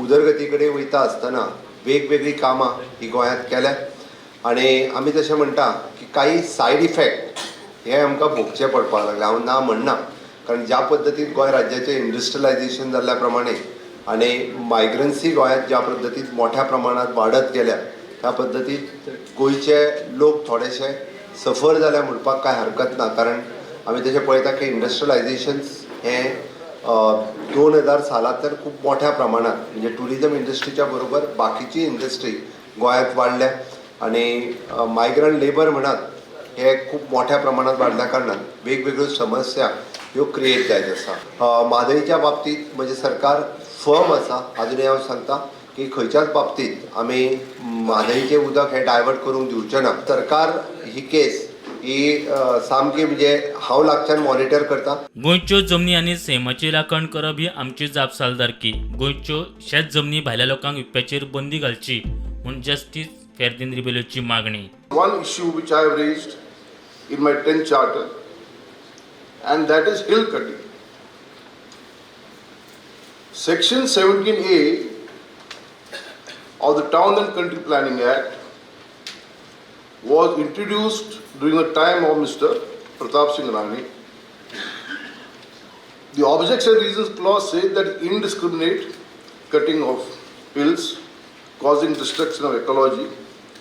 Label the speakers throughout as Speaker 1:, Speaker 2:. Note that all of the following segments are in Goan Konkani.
Speaker 1: उदरगती कडेन वयता आसतना वेगवेगळीं कामां ही गोंयांत केल्यात आनी आमी तशें म्हणटा की काही सायड इफेक्ट हे आमकां भोगचे पडपाक लागले. हांव ना म्हणना, कारण ज्या पद्दतीन गोंय राज्याचें इंडस्ट्रियलायजेशन जाल्ल्या प्रमाणे आनी मायग्रन्सी गोंयांत ज्या पद्दतीन मोठ्या प्रमाणांत वाडत गेल्या, त्या पद्दतीन गोंयचे लोक थोडेशे सफर जाल्या म्हणपाक कांय हरकत ना. कारण आमी तशें पळयता की इंडस्ट्रियलायजेशन हें 2000 सालांतल्यान खूब मोठ्या प्रमाणात, म्हणजे ट्युरिजम इंडस्ट्रीच्या बरोबर बाकीची इंडस्ट्री गोंयांत वाडल्या आनी मायग्रंट लेबर म्हणात हे खूब मोठ्या प्रमाणात वाडल्या कारणान वेगवेगळ्यो समस्या ह्यो क्रिएट जायत आसा. म्हादयच्या बाबतींत म्हणजे सरकार फर्म आसा. आजुनूय हांव सांगता की खंयच्याच बाबतींत आमी म्हादयचें उदक हें डायवर्ट करूंक दिवचें ना. सरकार ही केस ही सामकी म्हणजे हांव लागच्यान मॉनिटर करता.
Speaker 2: गोंयच्यो जमनी आनी सैमाची राखण करप ही आमची जापसालदारकी. गोंयच्यो शेत जमनी भायल्या लोकांक विकपाचेर बंदी घालची म्हूण जस्टीस फेर्दीन रिबेलोची मागणी.
Speaker 3: One issue which I have raised in my 10th charter, and that is hill cutting. Section 17A of the Town and Country Planning Act was introduced during the time of Mr. Pratap Singh Rane. The objects and reasons clause says that indiscriminate cutting of hills causing destruction of ecology.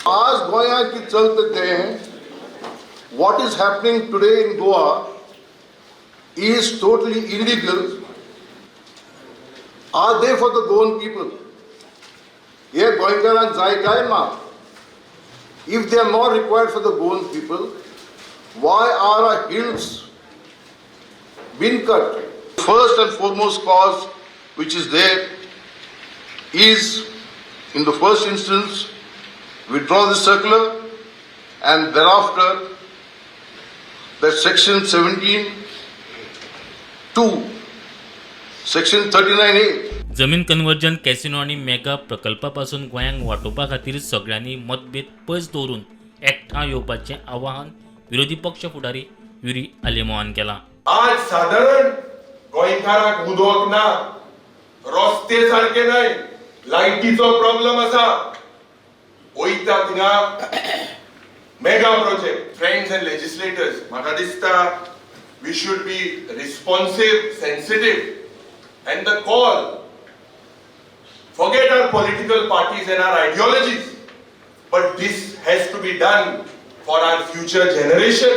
Speaker 3: आज गोंयांत कितें चलता तें, what is happening today in Goa is totally illegal. Are they for the Goan people? हे गोंयकारांक जाय काय ना? If they are not required for the Goan people, why are our hills been cut? First and foremost cause which is there is, in the first instance, withdraw the circular and thereafter that section 17(2), section 39A.
Speaker 2: जमीन कन्वर्जन, कॅसिनो आनी मेगा प्रकल्पा पासून गोंयांक वाटोवपा खातीर सगळ्यांनी मतभेद पयस दवरून एकठांय येवपाचें आवाहन विरोधी पक्ष फुडारी युरी आलेमांवान केलां.
Speaker 4: आज साधारण गोंयकाराक उदक ना, रस्ते सारके न्हय, लायटीचो प्रॉब्लम आसा. वयता थिंगा mega project. Friends and legislators, म्हाका दिसता we should be responsive, sensitive and the call, forget our political parties and our ideologies, but this has to be done for our future generation.